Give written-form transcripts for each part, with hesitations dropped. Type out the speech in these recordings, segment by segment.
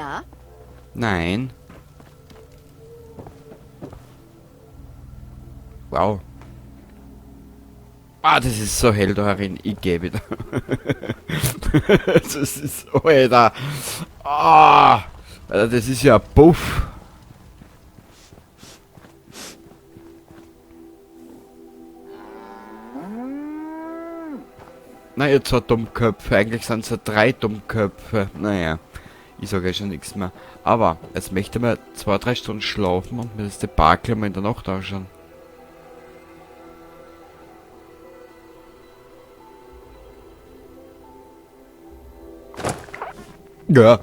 Ja? Nein. Wow. Ah, das ist so hell da herin. Ich geh wieder. Das ist... Alter. Ah, Alter, das ist ja ein Puff. Na, ihr zwei Dummköpfe. Eigentlich sind es ja 3 Dummköpfe. Naja, ich sage ja schon nichts mehr. Aber jetzt möchte ich mal 2, 3 Stunden schlafen und mir das Debakel mal in der Nacht anschauen. Ja.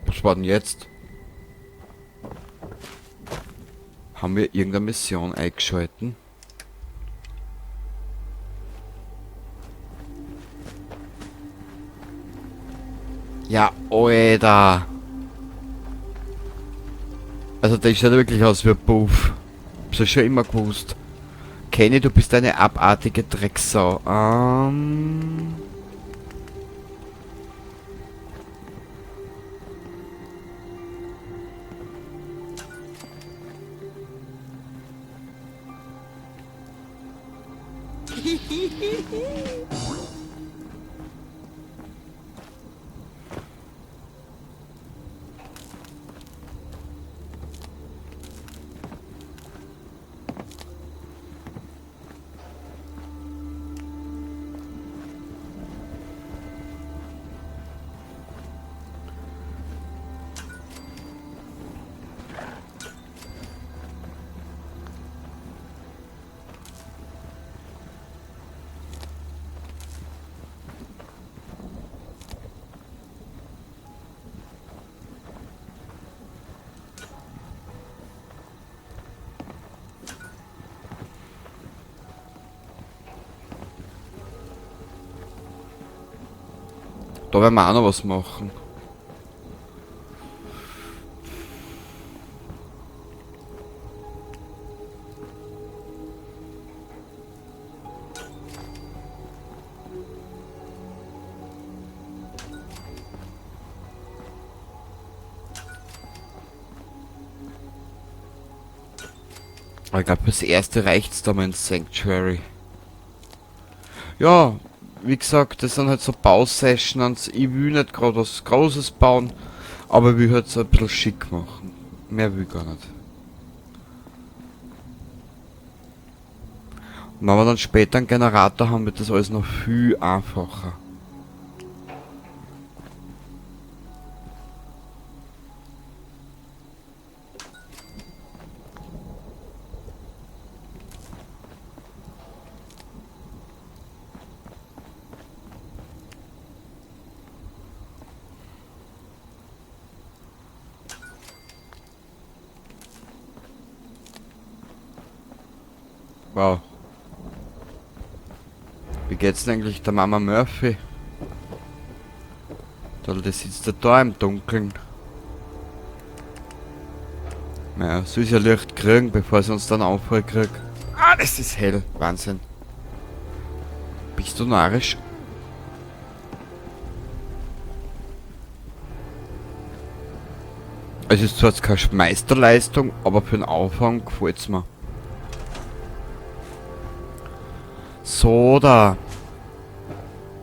Was war denn jetzt? Haben wir irgendeine Mission eingeschalten? Ja, Alter. Also das schaut wirklich aus wie ein Puff. Hab's ja schon immer gewusst. Kenny, du bist eine abartige Drecksau. Da werden wir auch noch was machen. Aber ich glaub, fürs Erste reicht's da mal ins Sanctuary. Ja, wie gesagt, das sind halt so Bausessions. Ich will nicht grad was Großes bauen, aber ich will halt so ein bisschen schick machen. Mehr will ich gar nicht. Und wenn wir dann später einen Generator haben, wird das alles noch viel einfacher. Wow. Wie geht's denn eigentlich der Mama Murphy? Da, die sitzt ja da im Dunkeln. Naja, soll sie ja Licht kriegen, bevor sie uns dann Anfall kriegt. Ah, das ist hell. Wahnsinn. Bist du narrisch? Es ist zwar jetzt keine Meisterleistung, aber für den Anfang gefällt's mir. So, da.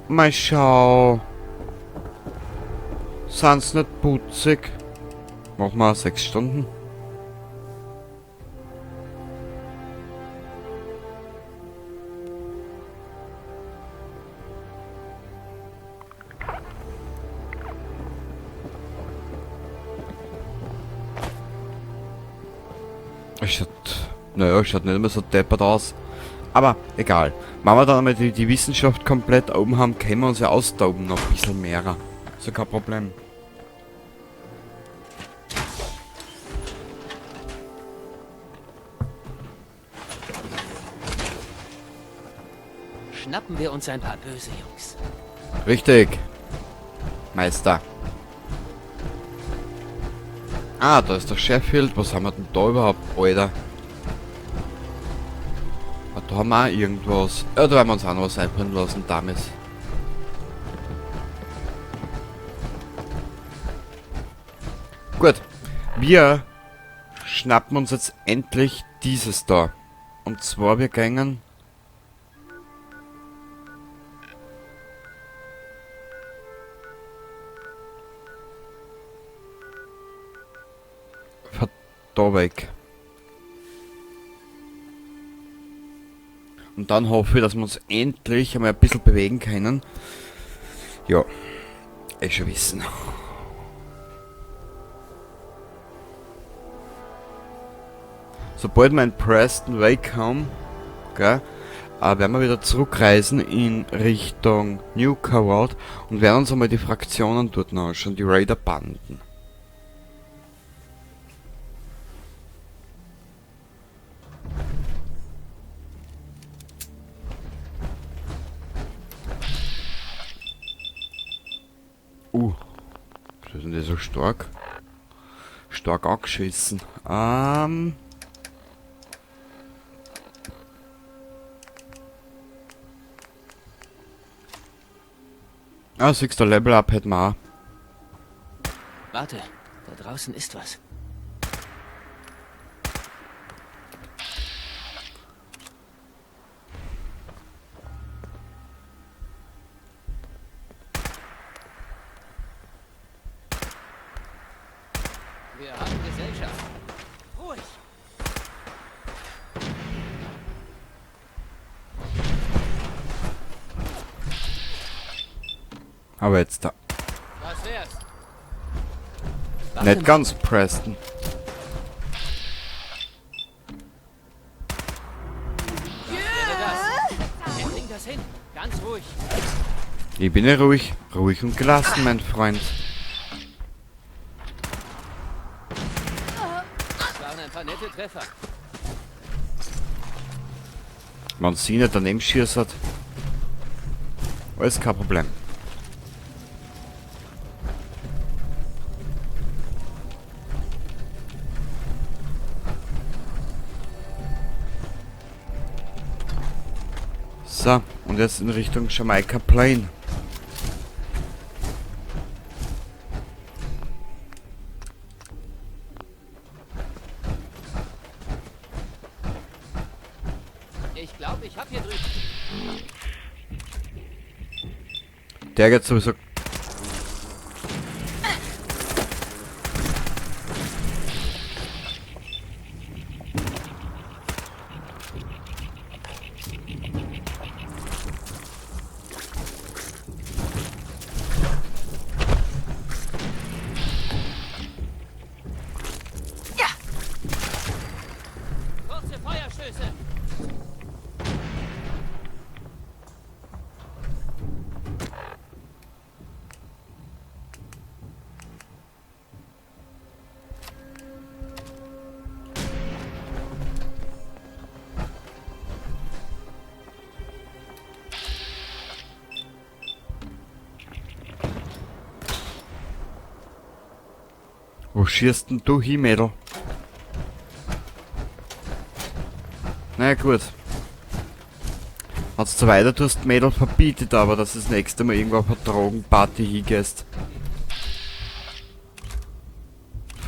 Mal schau. Sind's nicht putzig? Machen wir 6 Stunden. Es schaut, naja, es schaut nicht immer so deppert aus. Aber egal. Wenn wir dann einmal die Wissenschaft komplett oben haben, können wir uns ja austoben noch ein bisschen mehr. Ist ja kein Problem. Schnappen wir uns ein paar böse Jungs. Richtig. Meister. Ah, da ist der Sheffield. Was haben wir denn da überhaupt, Alter? Ah, da haben wir auch irgendwas. Ja, da werden wir uns auch noch was einfallen lassen, damals. Wir schnappen uns jetzt endlich dieses da. Und zwar, wir gängen... Von da weg. Und dann hoffe ich, dass wir uns endlich einmal ein bisschen bewegen können. Ja, eh schon wissen. Sobald wir in Preston wegkommen, gell, werden wir wieder zurückreisen in Richtung New Carroll und werden uns einmal die Fraktionen dort anschauen, die Raider-Banden. Das sind die so stark. Stark angeschissen. Ah, siehst du, Level Up hätten wir auch. Warte, da draußen ist was. Wir haben Gesellschaft. Ruhig. Aber jetzt da. Was wär's? Nicht ganz, Preston. Wir kriegen das hin. Ganz ruhig. Ich bin ja ruhig. Ruhig und gelassen, mein Freund. Das waren ein paar nette Treffer. Man sieht nicht daneben schießt. Alles kein Problem. So, und jetzt in Richtung Jamaica Plain. Ich glaube, ich hab hier drüben. Der geht sowieso. Ja. Kurze Feuerstöße. Wo schießt denn du hin, Mädel? Na ja, gut. Wenn's so weiter tust, Mädel, verbietet aber, dass du das nächste Mal irgendwo auf eine Drogenparty hingehst.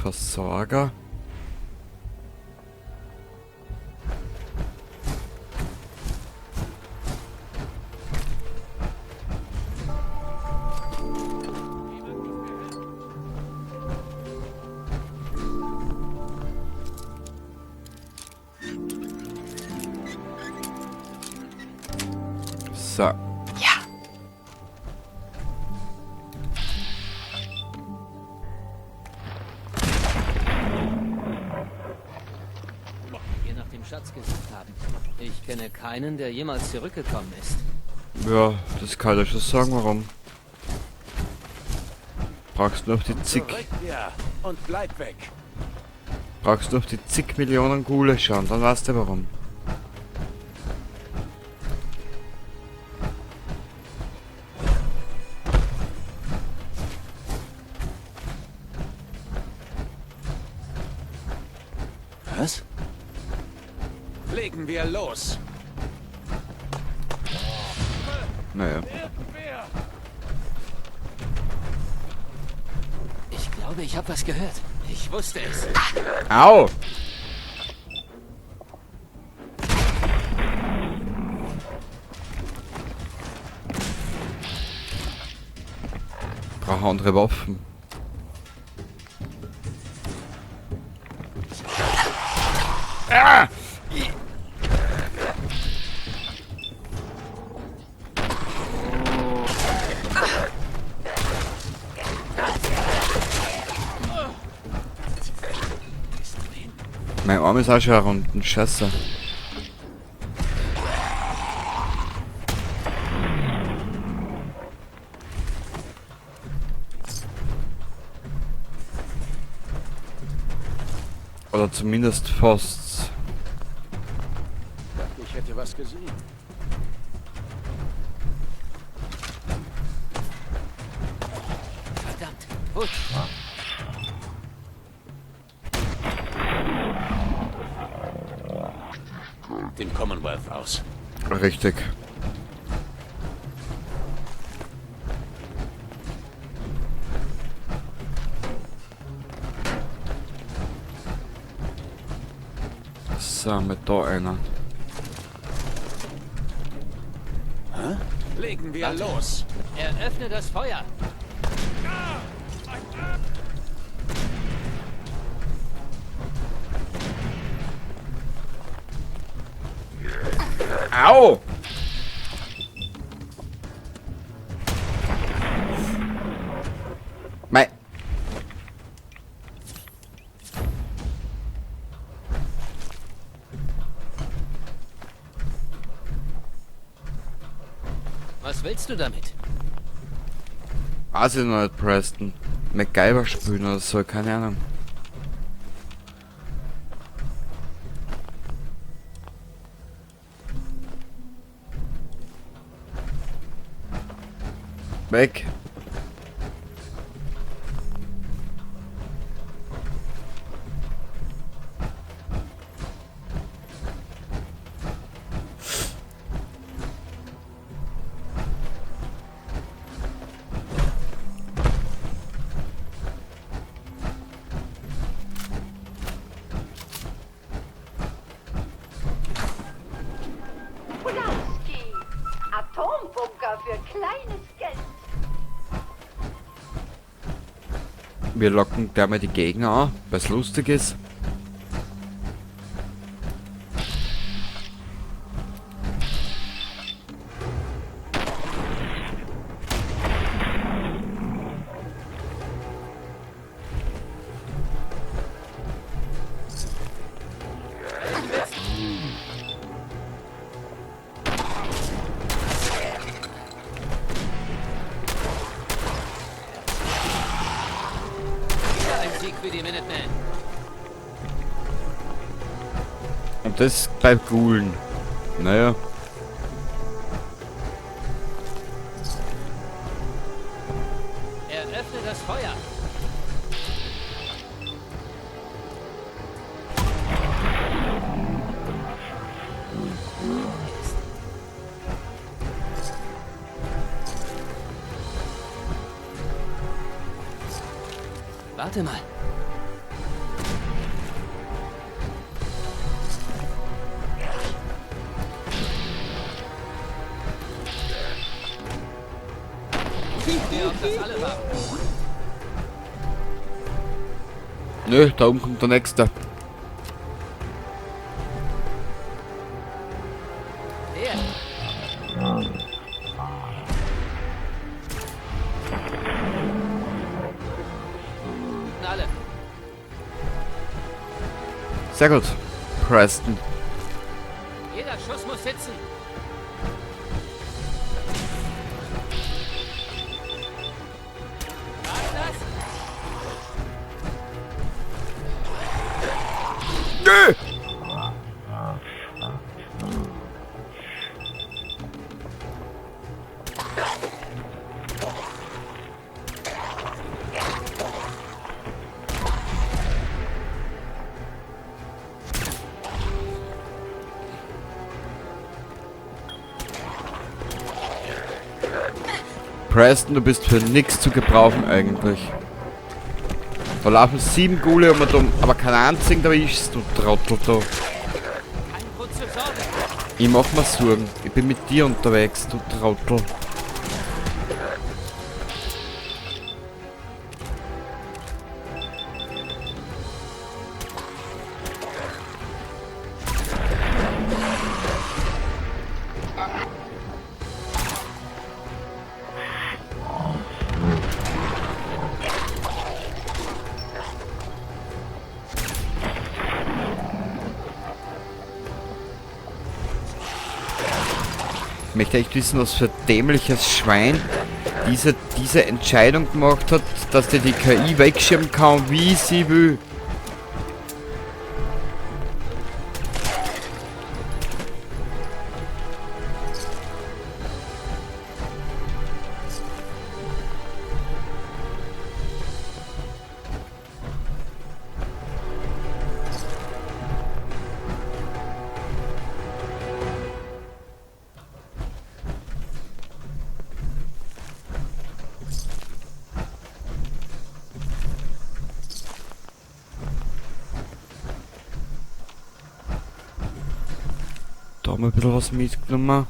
Versorger. So. Ja. Wir nach dem Schatz gesucht haben. Ich kenne keinen, der jemals zurückgekommen ist. Ja, das kann ich ja schon sagen, warum. Brauchst nur auf die zig. Zurück, ja, und bleib weg. Brauchst nur auf die zig Millionen Ghule schauen, dann weißt du warum. Was? Legen wir los. Naja. Ich glaube, ich habe was gehört. Ich wusste es. Au! Brauche andere Waffen. Ah! Mein Arm ist auch schon herunten. Scheiße. Oder zumindest fast. Dachte, ich hätte was gesehen. Verdammt. Gut. Den Commonwealth aus. Richtig. So, mit da einer. Legen wir Warte. los. Eröffne das Feuer. Au! Mei. Was willst du damit? Weiß ich noch nicht, Preston. MacGyver spielen oder so, keine Ahnung. Weg. Pulaski. Atombunker für kleines Geld. Wir locken gleich mal die Gegner an, weil's lustig ist. Wieder ein Sieg für die Minutemen. Und das bei Ghoulen. Naja. Eröffne das Feuer. Warte mal. Sieht mir, ob das alle waren. Nö, da oben kommt der nächste. Der. Alle. Sehr gut. Preston. Jeder Schuss muss sitzen. War's das? Nö! Preston, du bist für nichts zu gebrauchen eigentlich. Da laufen 7 Ghule um und um, aber keinen einzigen erwischst du, Trottel da. Kein Grund zur Sorge. Ich mach mir Sorgen. Ich bin mit dir unterwegs, du Trottel. Ich möchte echt wissen, was für dämliches Schwein diese Entscheidung gemacht hat, dass die KI wegschirmen kann, wie sie will. Da haben wir ein bisschen was mitgenommen.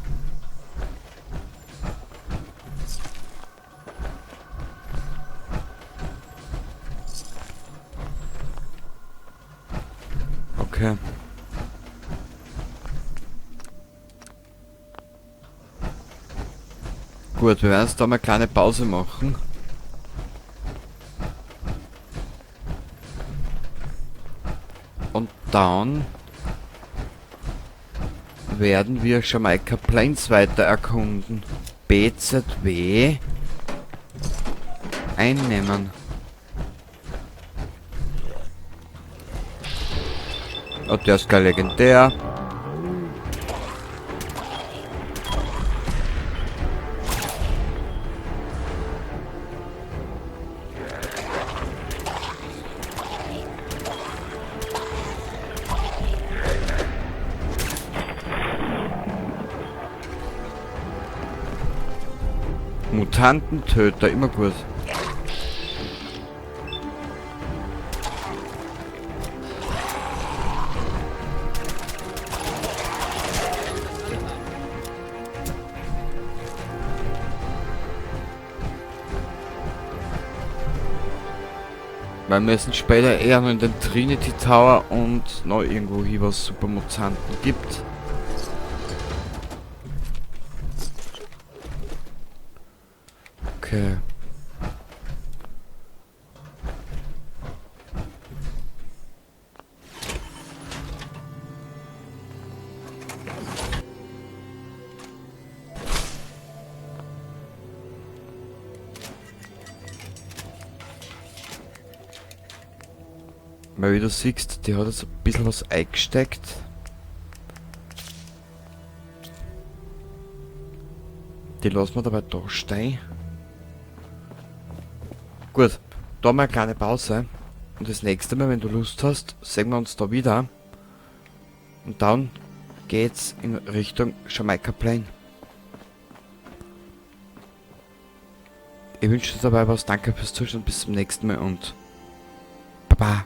Okay. Gut, wir werden jetzt da mal eine kleine Pause machen. Und dann werden wir Jamaica Plains weiter erkunden. BZW einnehmen. Oh, der ist gar legendär. Mutantentöter, immer gut. Weil wir müssen später eher noch in den Trinity Tower und noch irgendwo hier was Supermutanten gibt. Okay. Weil wie du siehst, die hat jetzt ein bisschen was eingesteckt. Die lassen wir dabei da stehen. Gut, da mal eine kleine Pause. Und das nächste Mal, wenn du Lust hast, sehen wir uns da wieder. Und dann geht's in Richtung Jamaica Plain. Ich wünsche dir dabei was. Danke fürs Zuschauen. Bis zum nächsten Mal und Baba.